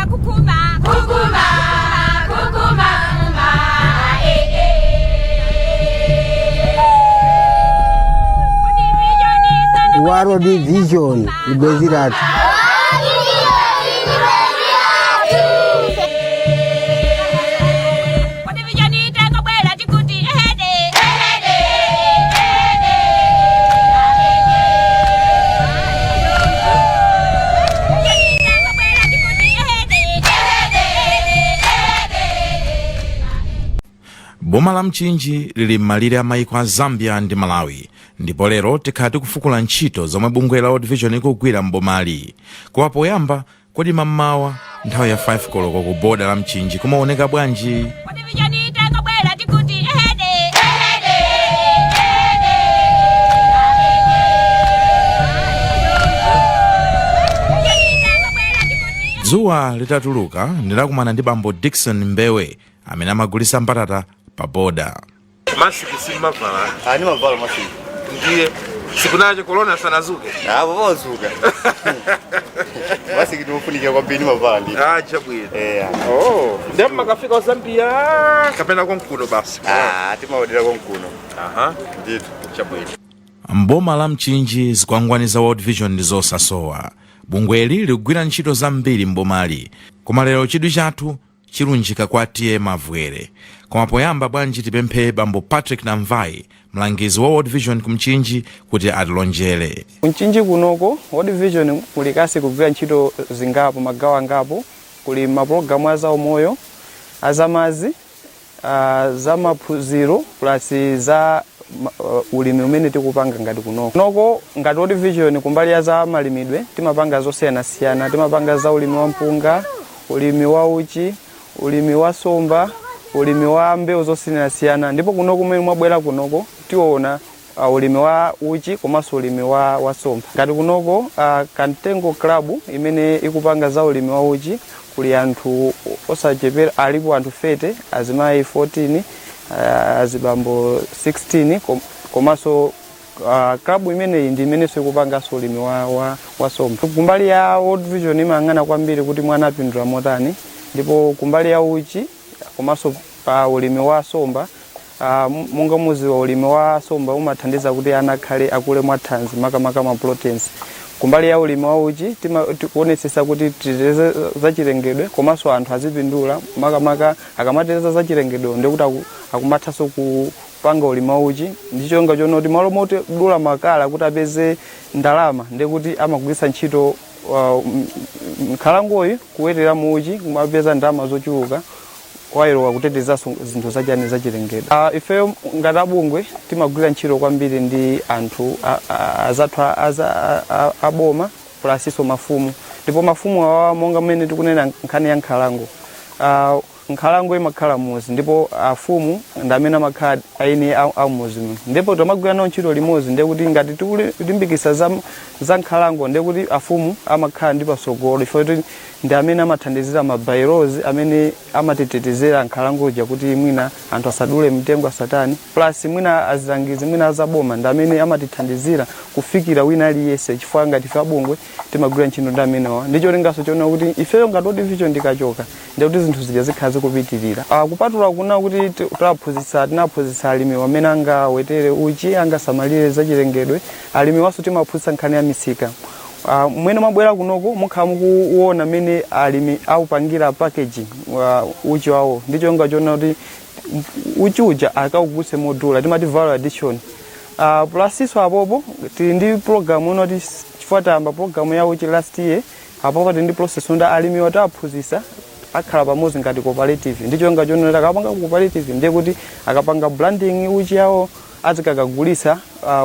Tikubwera kukuma kukuma kukuma ma eh eh. World Vision ni bwenzi lathu. Kodi Vision itakubwera tikuti ehede ehede ehede. Vision itakubwera tikuti ehede ehede ehede. Boma la Mchinji lili m'malire a maiko a Zambia ndi Malawi, ndipo lero tikhala tikufukula ntchito zomwe bungwe la World Vision ikugwira m'bomali. Koma poyamba, kodi mammawa nthawi ya 5 koloko ku boda la Mchinji kumaoneka bwanji? Kodi Vision itakubwera tikuti ehede ehede ehede. Vision itakubwera tikuti Dzuwa litatuluka, ndidakumana ndi bambo Dickson Mbewe amene amagulitsa mbatata pa boda. Masiki simmavala? Ah, nimavala masiki. Ndiye sikunacho korona sanazuke? Apo vozuka. Masiki timofunikira kwambiri, nimavala ndi. Ah, chabwino. Eh. Oh, ndiye mmakafika Zambia kapena konkuno basi? Ah, timaodera konkuno. Ndithu. Chabwino. Mboma la Mchinji zikwangwani za World Vision ndi zosasowa. Bungweli likugwira ntchito zambiri mbomali, koma lero chidwi chathu chilunjika kwa T/A Mavwere. Koma poyamba, bwanji tipemphe bambo Patrick Namvai, mlangizi wa World Vision ku Mchinji, kuti atilonjere. Kumchinji kunoko World Vision kulikasi kugwira ntchito zingapo, magawo angapo. Kuli mapulogalamu a zaumoyo, azamazi, za maphunziro, plus za ulimi umene tikupanga ngati kunoko. Kunoko ngati World Vision, kumbali ya za malimidwe timapanga zosiyanasiyana. Timapanga za ulimi wa mpunga, ulimi wa uchi, ulimi wa somba, ulimi wa mbewu zosiyanasiyana. Ndipo kunoko kumene mwabwera kunoko tiona ulimi wa uchi komanso ulimi wa somba. Ngati kunoko Kantengo Club imene ikupanga za ulimi wa uchi, kuli anthu osachepera, alipo anthu 30, azimayi 14, azibambo 16, komanso club imeneyi ndi imenenso ikupanganso ulimi wa somba. Kumbali ya World Vision imayang'ana kwambiri kuti mwana apindula motani. Ndipo kumbali ya uchi komanso pa ulimi wa somba, monga muziwa, ulimi wa somba umathandiza kuti ana akhale akule mwathanzi, makamaka ma proteins. Kumbali ya ulimi wa uchi tikuonetsetsa kuti titeteze zachilengedwe komanso anthu azipindula, makamaka akamateteza zachilengedwe ndikuti akumathanso kupanga ulimi wa uchi ndi cholinga chona kuti malo moti dula makala kuti apeze ndalama, ndikuti amagwiritsa ntchito nkhalangoyi kuwetera mu uchi, kumapeza ndalama zochuluka kwayilowa kutetezanso zinthu zachani, zachilengedwe. Ifeyo ngati abungwe timagwira ntchito kwambiri ndi anthu azathu aboma plusinso mafumu. Ndipo mafumu awa, monga mmene tikunena nkhani ya nkhalango, nkhalango imakhala muzi, ndipo afumu ndi amene amakhala aini amuzi muno. Ndipo timagwira nawo ntchito limodzi, ndiye kuti ngati tikulimbikitsa za nkhalango, ndiye kuti afumu amakhala ndi pasogolo, chifukwa kuti ndi amene amathandizira ma bylaws amene amatitetezera nkhalango ija kuti mwina anthu asadule mitengo, asatani. Plus mwina azilangizi, mwina azaboma, ndi amene amatithandizira kufikira wina aliyense, chifukwa ngati ife abungwe timagwira ntchito ndi amenewa ndi cholingaso choona kuti ifeyo ngati World Vision ndikachoka, ndiye kuti zinthu zija zikhala zikupitirira. Kupatula kuna kuti taphunzitsa, tinaphunzitsa alimi amene angawetere uchi, angasamalire zachilengedwe, alimi waso timaphunzitsa nkhani ya misika. Mwene mwabwera kunoko mukhala mukuona mmene alimi aupangira packaging uchi wawo ndi cholinga choona kuti uchi uja akaugulitse modula, timati value addition. Plusinso apopo tili ndi program ino kuti chifukwa tayamba program ya uchi last year, apopo tili ndi process unda alimi wataphunzitsa akhala pamodzi ngati cooperative ndi cholinga choona kuti akapanga cooperative, ndiye kuti akapanga branding uchi yawo azikakagulitsa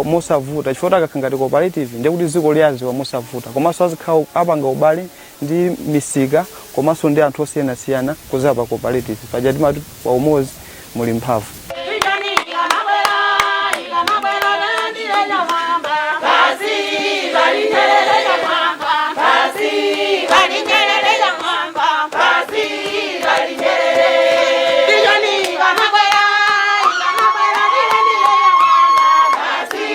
mosavuta, chifukwa akakhala ngati cooperative ndiye kuti dziko liyaziwa mosavuta, komanso azikhala apanga ubale ndi misika komanso ndi anthu osiyanasiyana kudzera pa cooperative. Paja timati pa umodzi muli mphamvu. Vision ikamabwera, ikamabwera, landile nyamwamba basi balinyelele nyamwamba basi balinyelele nyamwamba basi balinyelele. Vision ikamabwera, ikamabwera, landile nyamwamba basi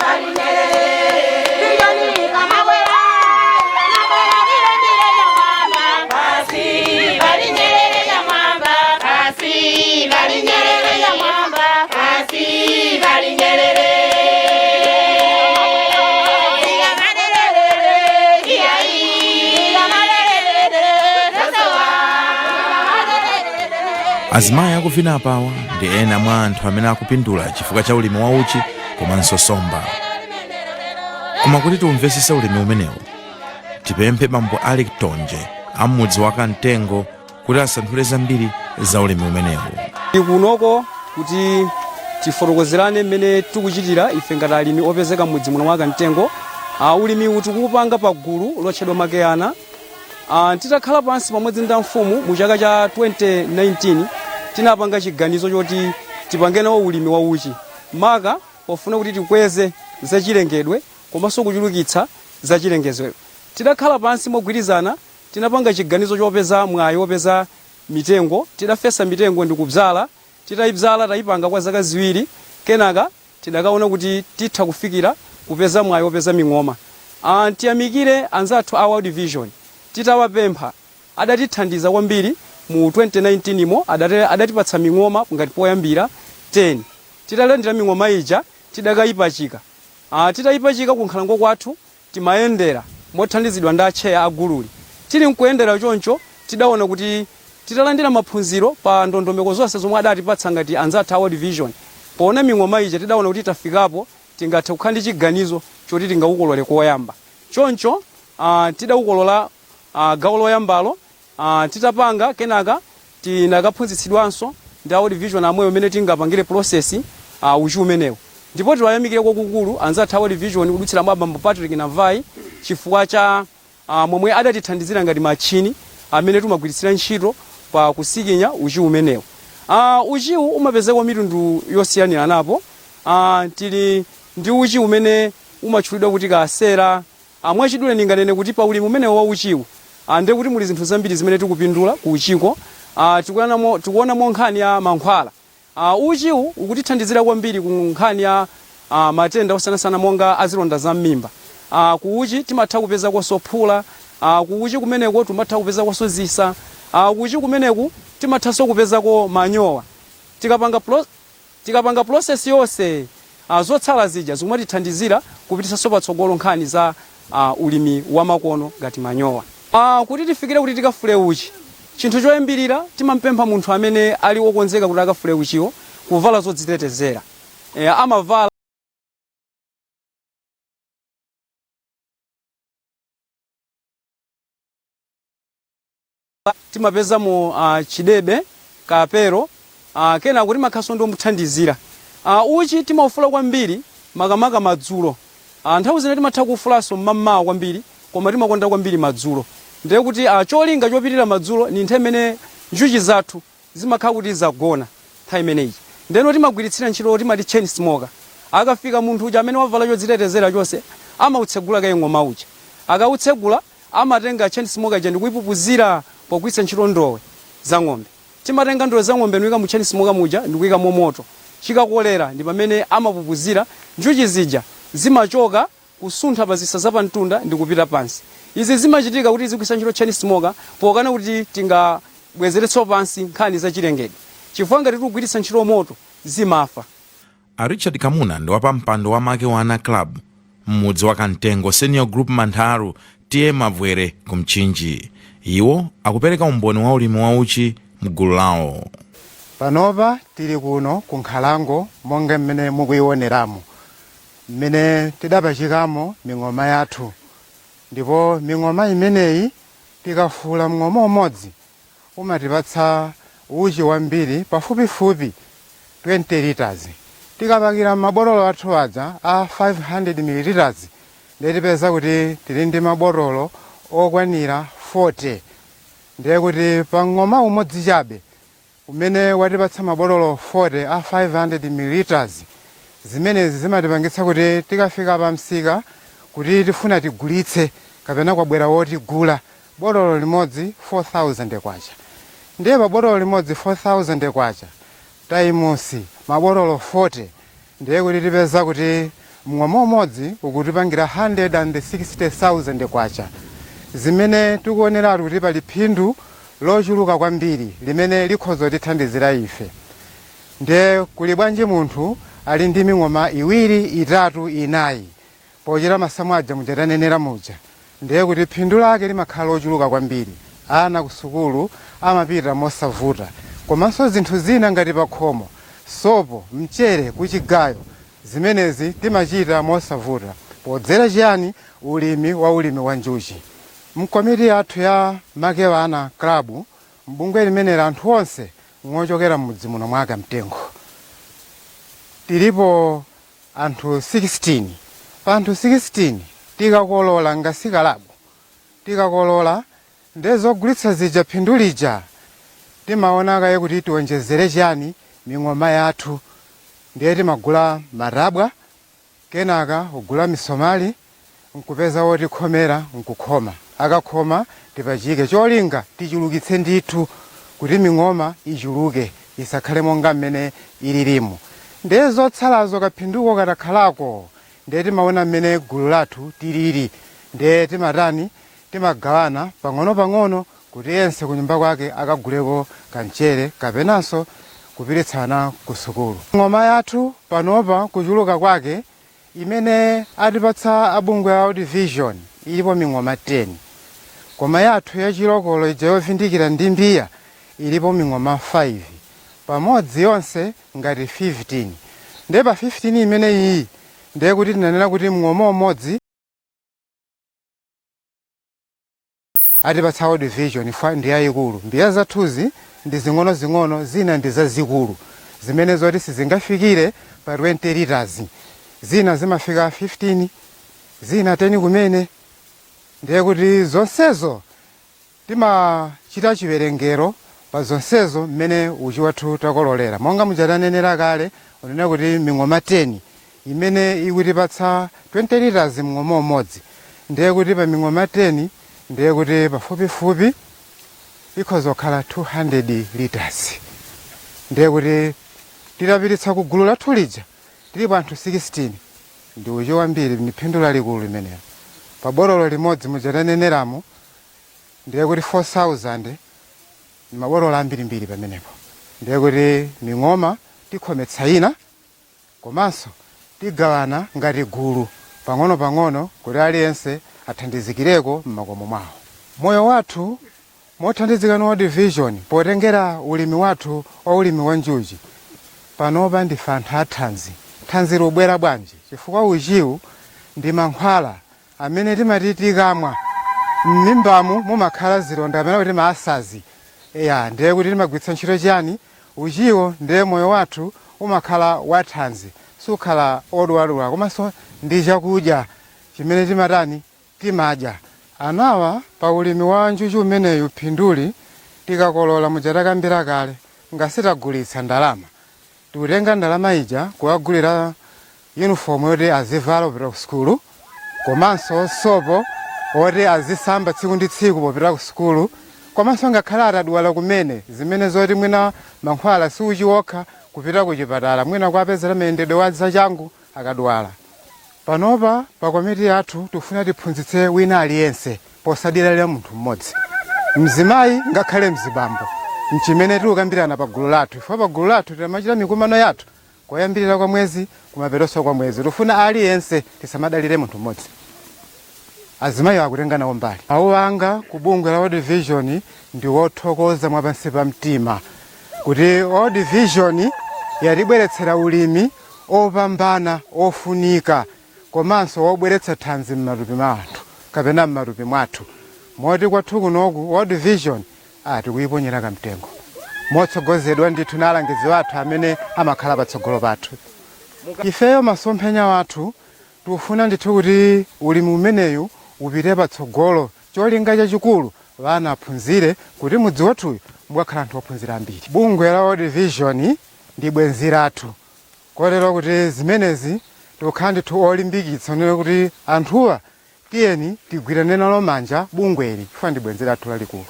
balinyelele. Vision ikamabwera, ikamabwera, landile nyamwamba basi. Azimayi akuvina apawa ndi ena mwa anthu amene akupindula chifukwa cha ulimi wa uchi komanso somba. Koma kuti tiumvesese ulimi umenewu, tipemphe bambo Alec Tonje amudzi wa Kamtengo kuti asanthule zambiri za ulimi umenewu. Kunoko kuti tifotokozerane mmene tikuchitira ife ngati alimi opezeka m'mudzi muno mwa Kamtengo. Ulimi uwu tikuwupanga pa gulu lotchedwa Makeyana. Titakhala pansi pamodzi ndi mfumu mu chaka cha 2019, tinapanga chiganizo choti tipange nawo ulimi wa uchi, maka pofuna kuti tikweze zachilengedwe komanso kuchulukitsa zachilengedweyo. Tidakhala pansi mogwirizana, tinapanga chiganizo chopeza mwayi wopeza mitengo. Tidafesa mitengo ndi kubzala. Titayibzala, tayipanga kwa zaka 2. Kenaka tidakaona kuti titha kufikira kupeza mwayi wopeza ming'oma. Tiyamikire anzathu a World Vision. Titawapempha, adatithandiza kwambiri mu 2019 mo, adatipatsa ming'oma ngati poyambira 10. Titalandira ming'oma ija, tidakayipachika. Titayipachika ku nkhalango kwathu, timayendera mothandizidwa ndi acheya agululi. Tili nkuyendera choncho, tidaona kuti titalandira maphunziro pa ndondomeko zonse zomwe adatipatsa ngati anzathu a World Vision, poona ming'oma ija tidaona kuti tafikapo, tingathe kukhala ndi chiganizo choti tingaukolole koyamba. Choncho tidawukolola gawo loyambalo. Titapanga, kenaka tinakaphunzitsidwanso ndi a World Vision amweyo imene tingapangire process uchi umenewu. Ndipo tiwayamikire kwakukulu anzathu a World Vision kudutsira mwa bambo Patrick Navai chifukwa cha momwe adatithandizira ngati machini amene timagwiritsira ntchito pa kusikinya uchi umenewu. Uchiwu umapezeka mitundu yosiyaniranapo. Tili ndi uchi umene umatchulidwa kuti kasera. Mwachidule ndinganene kuti pa ulimi umenewu wa uchiwu, ndiye kuti muli zinthu zambiri zimene tikupindula ku uchiko. Tikuonamo nkhani ya mankhwala. Uchiwu ukutithandizira kwambiri ku nkhani ya matenda osiyanasiyana monga azilonda za m'mimba. Ku uchi timatha kupezakonso phula. Ku uchi kumeneko timatha kupezakonso zisa. Ku uchi kumeneku timathanso kupezako manyowa. Tikapanga process yonse, zotsala zija zikumatithandizira kupitisanso patsogolo nkhani za ulimi wa makono ngati manyowa. Kuti tifikire kuti tikafule uchi, chinthu choyambirira timampempha munthu amene ali wokonzeka kuti akafule uchiwo kuvala zodzitetezera. Amavala timapezamo chidebe, kapero, kenako timakhalanso ndi omuthandizira. Uchi timaufula kwambiri makamaka madzulo. Nthawi zina timatha kuufulanso mmamawa kwambiri, koma timakonda kwambiri madzulo. Ndiye kuti cholinga chopitirira madzulo ni nthawi imene njuchi zathu zimakhala kuti zagona nthawi imeneyi. Ndeno timagwiritsira ntchito timati chain smoker. Akafika munthu uja amene wavala chodzitetezera chonse, amautsegula kaye ng'oma uja. Akautsegula, amatenga chain smoker ija ndikuipupuzira pogwiritsa ntchito ndowe za ng'ombe. Timatenga ndowe za ng'ombe ndikuyika mu chain smoker muja ndikuyikamo moto. Chikakolera ndi pamene amapupuzira, njuchi zija zimachoka kusuntha pa zisa zapamtunda ndi kupita pansi. Izi zimachitika kuti tizigwiritsa ntchito chain smoker pokana kuti tingabwezeretso pansi nkhani zachilengedwe, chifukwa ngati tikugwiritsa ntchito moto zimafa. A Richard Kamuna ndi wapampando wa Makewana Club m'mudzi wa Kamtengo, Senior Group Mantharu, T/A Mabwere ku Mchinji. Iwo akupereka umboni wa ulimi wa uchi mgulu lawo. Panopa tili kuno ku nkhalango monga mmene mukuyioneramo, mmene tidapachikamo ming'oma yathu, ndipo ming'oma imeneyi tikafula mng'oma umodzi umatipatsa uchi wambiri, pafupifupi 20 liters. Tikapakira mabotolo athu aja a 500 milliliters, ndiye tipeza kuti tili ndi mabotolo okwanira 40. Ndiye kuti pa mng'oma umodzi chabe umene watipatsa mabotolo 40 a 500 milliliters, zimenezi zimatipangitsa kuti tikafika pa msika kuti tifuna tigulitse kapena kwabwera wotigula, botolo limodzi 4000 kwacha. Ndiye pa botolo limodzi 4000 kwacha times mabotolo 40, ndiye kuti tipeza kuti mng'oma umodzi ukutipangira 160,000 kwacha, zimene tikuoneratu kuti pali phindu lochuluka kwambiri limene likhoza kutithandizira ife. Ndiye kuli bwanji munthu ali ndi ming'oma iwiri, itatu, inayi? Pochita masamu aja muja tanenera muja, ndiye kuti phindu lake limakhala lochuluka kwambiri. Ana ku sukulu amapita mosavuta. Komanso zinthu zina ngati pakhomo, sopo, mchere, kuchigayo, zimenezi timachita mosavuta podzera chiyani? Ulimi wa ulimi wa njuchi. Mkomiti yathu ya Makewana Club, mbungwe limeneli, anthu onse ngochokera m'mudzi muno mwa Kamtengo. Tilipo anthu 16. Pa anthu 16, tikakolola ngasikalabu, tikakolola ndezogulitsa zija, phindu lija timaona kaye kuti tionjezere chiyani? Ming'oma yathu. Ndiye timagula matabwa, kenaka kugula misomali, nkupeza wotikhomera, nkukhoma. Akakhoma tipachike, cholinga tichulukitse ndithu kuti ming'oma ichuluke, isakhale monga mmene ililimu. Ndiye zotsalazo, kaphinduko katakhalako, ndiye timaona mmene gulu lathu tilili, ndiye timatani? Timagawana pang'ono-pang'ono kuti yense kunyumba kwake akaguleko kamchere kapenanso kupiritsana ku sukulu. Ng'oma yathu panopa, kuchuluka kwake imene atipatsa abungwe a World Vision, ilipo ming'oma 10, koma yathu yachilokolo ija yovindikira ndi mbiya ilipo ming'oma 5, pamodzi yonse ngati 15. Ndiye pa 15 imene iyi, ndiye kuti tinanena kuti mng'oma umodzi atipatsa World Vision fa ndi yayikulu. Mbiya zathuzi ndi zing'ono-zing'ono, zina ndi zazikulu zimene zoti sizingafikire pa 20 liters, zina zimafika 15, zina 10 kumene. Ndiye kuti zonsezo timachita chiwerengero pa zonsezo mmene uchi wathu takololera. Monga mujatanenera kale, unena kuti ming'oma 10 imene ikutipatsa 20 liters mng'oma umodzi, ndiye kuti pa ming'oma 10, ndiye kuti pafupifupi ikhoza kukhala 200 liters. Ndiye kuti titapititsa ku gulu lathu lija, tilipo anthu 16, ndi uchi wambiri, ndi phindu lalikulu limenelo. Pa borolo limodzi mujataneneramo, ndiye kuti 4000 ndi maborolo ambirimbiri pamenepo. Ndiye kuti ming'oma tikhometsa ina, komanso tigawana ngati gulu pang'ono-pang'ono kuti aliyense athandizikireko m'makomo mwawo. Moyo wathu mothandizika ndi World Vision, potengera ulimi wathu wa ulimi wa njuchi, panopa ndife anthu athanzi. Thanzi lubwera bwanji? Chifukwa uchiwu ndi mankhwala amene timati tikamwa, m'mimbamu mumakhala zilonda kapena kuti maasazi eya. Ndiye kuti timagwiritsa ntchito chiyani? Uchiwo. Ndiye moyo wathu umakhala wathanzi, sukhala odwadwa. Komanso ndi chakudya chimene timatani? Timadya anawa. Pa ulimi wa njuchi umeneyu, phinduli tikakolola, mujatakambira kale, ngasitagulitsa ndalama, tikutenga ndalama ija kuwagulira uniform yoti azivala popita ku sukulu, komanso sopo woti azisamba tsiku ndi tsiku popita ku sukulu, komanso ngakhale atadwala kumene, zimene zoti mwina mankhwala si uchi wokha, kupita ku chipatala mwina kuapezera mayendedwe wa zachangu akadwala. Panopa pa komiti yathu tikufuna tiphunzitse wina aliyense posadalira munthu mmodzi, mzimayi ngakhale mzibambo. Mchimene tikukambirana pa gulu lathu, ifo pa gulu lathu timachita mikumano yathu koyambirira kwa mwezi, kumapetonso kwa mwezi. Tifuna aliyense, tisamadalire munthu mmodzi. Azimayi akutenga nawo mbali. Mawu anga ku bungwe la World Vision ndi wothokoza mwapansi pa mtima kuti World Vision yatibweretsera ulimi opambana, ofunika, komanso wobweretsa thanzi m'matupi mwa anthu kapena m'matupi mwathu. Moti kwathu kunoku World Vision tikuyiponyera kamtengo, motsogozedwa ndithu na alangizi athu amene amakhala patsogolo pathu. Ifeyo masomphenya wathu, tikufuna ndithu kuti ulimi umeneyu upite patsogolo. Cholinga chachikulu, vana aphunzire, kuti mudzi wathuyu mukakhala anthu ophunzira ambiri. Bungwe la World Vision ndi bwenzi lathu, kotero kuti zimenezi tikukhala ndithu olimbikitsa onena kuti anthuwa tiyeni tigwirane nalo manja bungweli, chifukwa ndi bwenzi lathu lalikulu.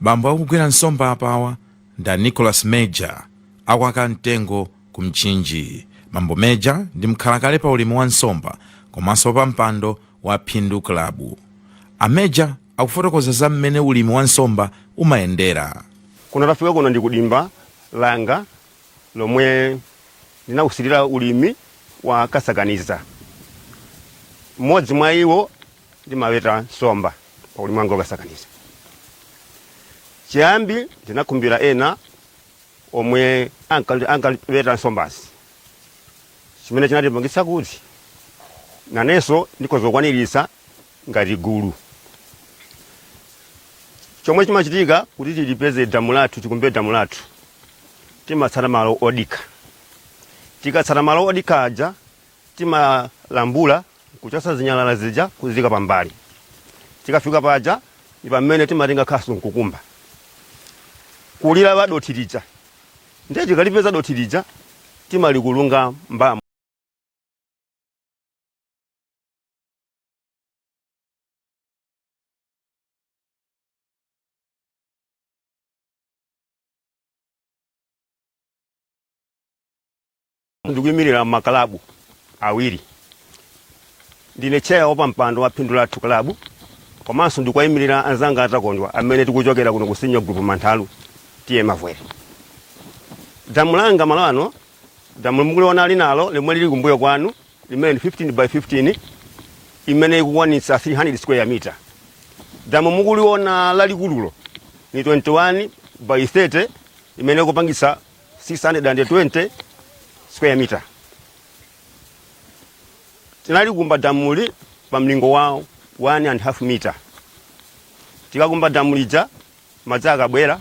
Bambo akugwira nsomba apawa ndi a Nicholas Major akwakamtengo ku Mchinji. Bambo Major ndi mkhalakale pa ulimi wa nsomba komanso pa mpando wa Phindu Club. A Major akufotokoza za mmene ulimi wa nsomba umayendera. Kuno tafika kuno ndi kudimba langa lomwe ndinawusirira ulimi wa kasakaniza. Mmodzi mwa iwo ndimaweta nsomba pa ulimi wanga wa kasakaniza. Chiyambi ndinakhumbira ena Omwe ankaweta nsombazi, chimene chinatipangitsa kuti nanenso ndikhoza kukwaniritsa ngati gulu. Chomwe chimachitika kuti tilipeze damu lathu, tikumbe damu lathu, timatsata malo odikha. Tikatsata malo odikha aja, timalambula kuchotsa zinyalala zija, kuzika pambali. Tikafika paja ndi pamene timatenga khasu nkukumba kulira wa dothi lija. Ndiye tikalipeza dothi lija, timalikulunga mbamo. Ndikuyimirira makalabu awiri. Ndine chair wapampando wa Phindu Lathu Club, komanso ndikuwayimirira anzanga atakondwa amene tikuchokera kuno ku senior group Manthalu, T/A Mavwere. Damu langa malo ano, damu mukuliona linalo limwe lili kumbuyo kwanu, limene ndi 15 by 15, imene ikukwanitsa 300 square meter. Damu mukuliona lalikululo ni 21 by 30, imene ikupangitsa 620 square meter. Tinalikumba damuli pa mlingo wa 1.5 meter. Tikakumba damu lija, madzi akabwera,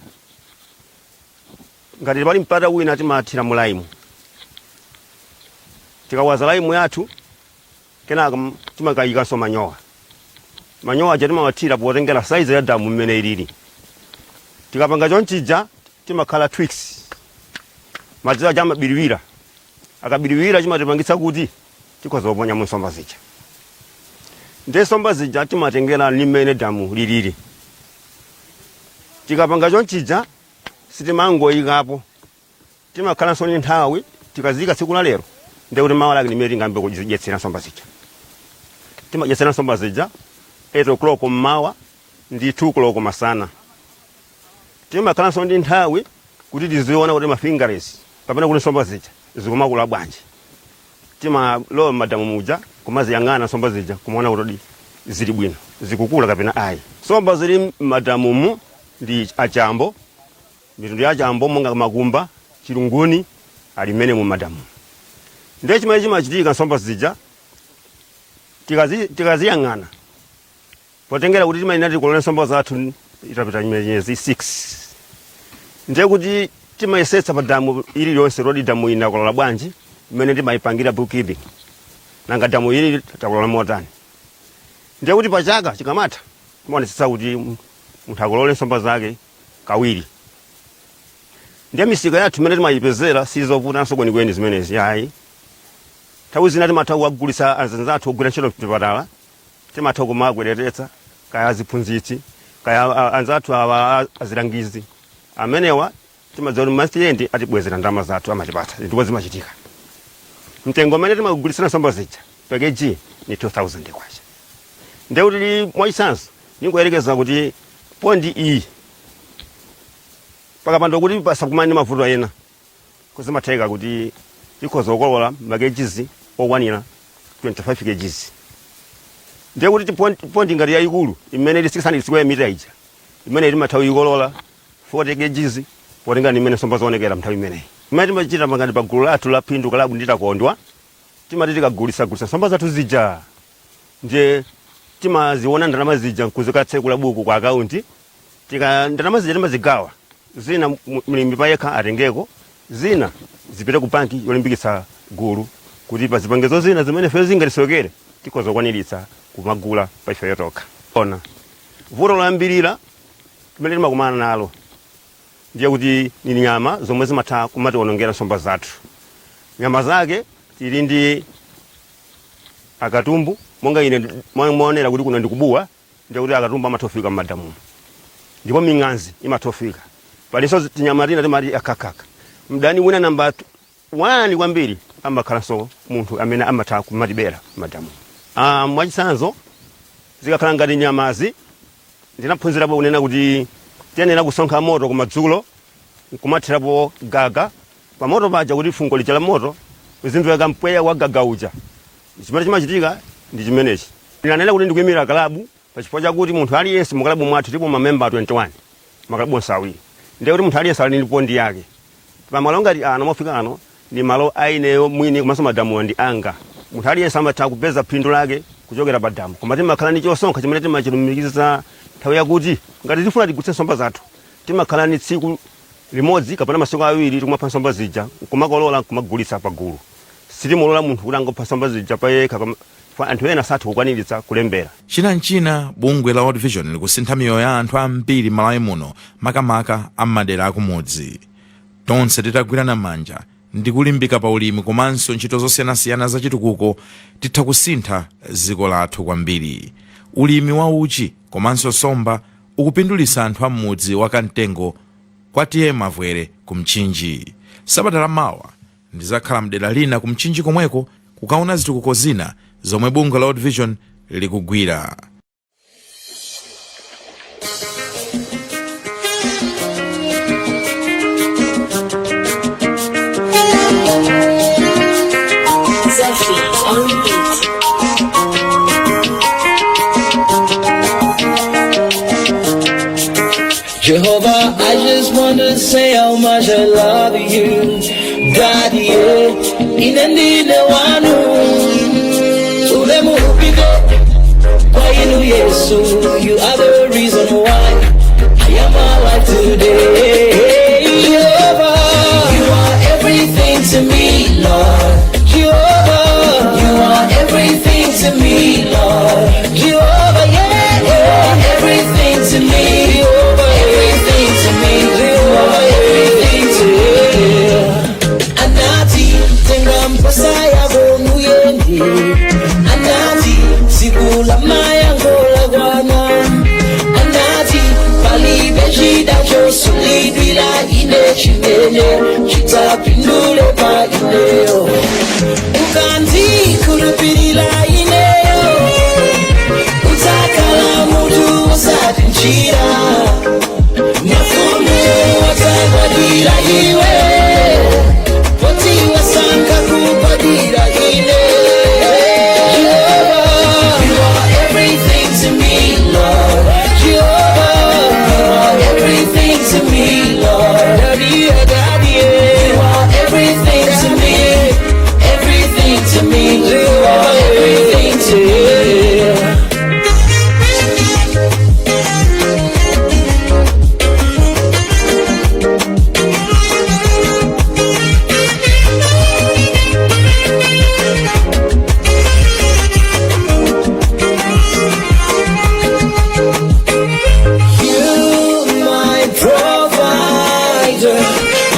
ngati pali mpata wina, timathira mu laimu. Tikawaza laimu yathu, kenaka timakayikanso manyowa. Manyowa aja timawathira potengera saizi ya damu mmene ilili. Tikapanga chonchija, timakhala twigs, madzi aja amabiriwira. Akabiriwira, chimatipangitsa kuti tikhoza kuponya mu nsomba zija. Ndiye nsomba zija timatengera limene damu lilili. Tikapanga chonchija, sitimangoyikapo, timakhalanso ndi nthawi. Tikazika tsiku la lero, ndiye kuti mawa lake limene tingambe kuzidyetsera nsomba zija. Timadyetsera nsomba zija 8 o'clock mmawa ndi 2 o'clock masana. Timakhalanso ndi nthawi kuti tiziona kuti ma fingerlings kapena kuti nsomba zija zikumakula bwanji. Timalowa m'madamu muja kumaziyang'ana nsomba zija, kumaona kuti zili bwino, zikukula kapena ayi. Nsomba zili m'madamumu ndi achambo, mitundu ya chambo monga makumba, chilunguni, ali mmene mu madamu. Ndiye chimene chimachitika, nsomba zija tikaziyang'ana, potengera kuti timayenera tikolole nsomba zathu itapita miyezi 6, ndiye kuti timayesetsa pa damu iliyonse lodi damu ina kolola bwanji, mmene timayipangira bookkeeping, nanga damu ili takolola motani. Ndiye kuti pachaka chikamatha, timaonetsetsa kuti munthu akolole nsomba zake kawiri. Ndiye misika yathu imene timayipezera sizovutanso kwenikweni zimenezi, ayi. Nthawi zina timatha kuwagulitsa anzathu ogwira ntchito mchipatala, timatha kumabweretetsa kaya aziphunzitsi, kaya anzathu awa azilangizi. Amenewa timadziwa kuti month end atibwezera ndalama zathu, amatipatsa, ndipo zimachitika. Mtengo umene timagulitsira nsomba zija per kg ni 2000 kwacha. Ndiye kuti mwachitsanzo ningoyerekeza kuti pond iyi, pakapanda kuti pasakumane ndi mavuto ena, kuzimatheka kuti tikhoza kukolola ma kgs okwanira 25 kgs. Ndiye kuti pond ngati yayikulu imene ili 600 square meter ija, imene timatha kuyikolola 40 kgs, potenga ndi imene nsomba zoonekera nthawi imeneyi. Imene timachita ngati pa gulu lathu la Phindu Club nditakondwa, timati tikagulitsa gulitsa nsomba zathu zija, ndiye timaziona ndalama zija nkuzikatsekula buku kwa akaunti. Tika ndalama zija timazigawa, zina mlimi payekha atengeko, zina zipite ku banki yolimbikitsa gulu, kuti pa zipangizo zina zimene ife zingatisowekere, tikhoza kukwaniritsa kumagula pa ifeyo tokha. Ona, vuto loyambirira limene timakumana nalo ndiye kuti ni nyama zomwe zimatha kumatiwonongera nsomba zathu. Nyama zake tili ndi akatumbu. Monga ine mwaonera kuti kuno ndikubuwa, ndiye kuti akatumbu amathofika m'madamumo, ndipo ming'anzi imathofika. Palinso tinyama tina timati akakaka. Mdani wina namba 1 kwambiri amakhalanso munthu amene amatha kumatibera m'madamu. Mwachitsanzo, zikakhala ngati nyamazi, ndinaphunzirapo kunena kuti tiyenera kusonkha moto kumadzulo nkumathirapo gaga pamoto paja, kuti fungo lija la moto uzimveka mpweya wa gaga uja. Chimene chimachitika ndi chimenechi. Ndinanena kuti ndikuyimira kalabu pachifukwa chakuti munthu aliyense mukalabu mwathu, tipo mamemba 21 makalabu onse awiri, ndiye kuti munthu aliyense ali ndi pond yake. Pamalo ngati ano mofika ano ndi malo aineyo mwini, komanso madamuwa ndi anga. Munthu aliyense amatha kupeza phindu lake kuchokera pa damu, koma timakhala ndi chosonkha chimene timachilumikiza nthawi yakuti ngati tifuna tigulitse nsomba zathu, timakhala ndi tsiku limodzi kapena masiku awiri tikumapha nsomba zija, kumakolola, kumagulitsa pagulu. Sitimulola munthu kuti angopha nsomba zija payekha, anthu ena satha kukwaniritsa kulembera. Chinanchina, bungwe la World Vision likusintha miyoyo ya anthu ambiri m'Malawi muno, makamaka am'madera akumudzi. Tonse titagwirana manja ndi kulimbika pa ulimi komanso ntchito zosiyanasiyana zachitukuko, titha kusintha dziko lathu kwambiri. Ulimi wa uchi komanso nsomba ukupindulitsa anthu am'mudzi wa Kamtengo kwa T/A Mavwere ku Mchinji. Sabata la mawa ndizakhala mdera lina ku Mchinji komweko kukaona zitukuko zina zomwe bungwe la World Vision likugwira. Zephy on beat. Jehovah, I just wanna say how much I love you. God, yeah. Ine ndine wanu. Ulemu upite kwa inu Yesu. You are the reason why I am alive today. Jehovah, you are everything to me, Lord. Jehovah, you are everything to me, Lord. Jehovah, yeah, you are everything to me. Jehovah, everything to me. Jehovah, everything to me. Anati, tenga mposa yako nuyende. Anati, tsiku la mayankho lakwana. Anati, palibe chida chosulidwira ine chimene chidzapindule pa ineyo. Ukandikhulupirira ineyo, udzakhala munthu osati njira. Mafumu adzagwadira iwe, poti wasankha kugwadira ine. Jehovah, you are everything to me, Lord. Jehovah, you are everything to me, Lord. Daddy, Daddy, you are everything to me, everything to me. You are everything to me. You, my provider,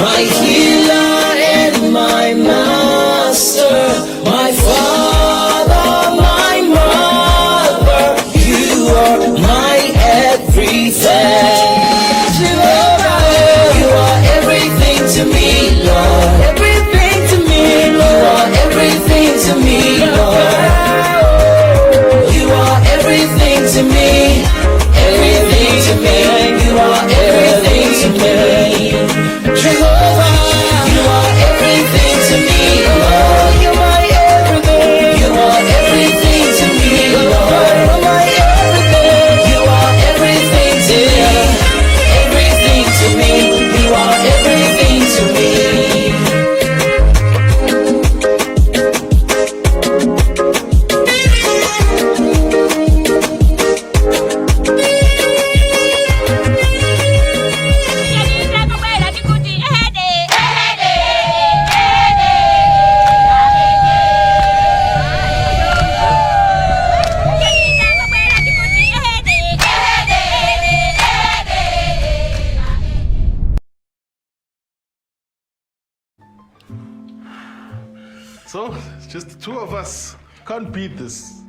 my healer and my master, my father, my mother, you are my everything. Jehovah, you are everything to me, Lord. Everything to me, Lord. You are everything to me, Lord. You are everything to me, everything to me. You are everything to me. Jehovah, you are everything to me, Lord. You're my everything. You are everything to me, Lord. You're my everything. You are everything to me, everything to me. You are everything to me. So, it's just the two of us. Can't beat this.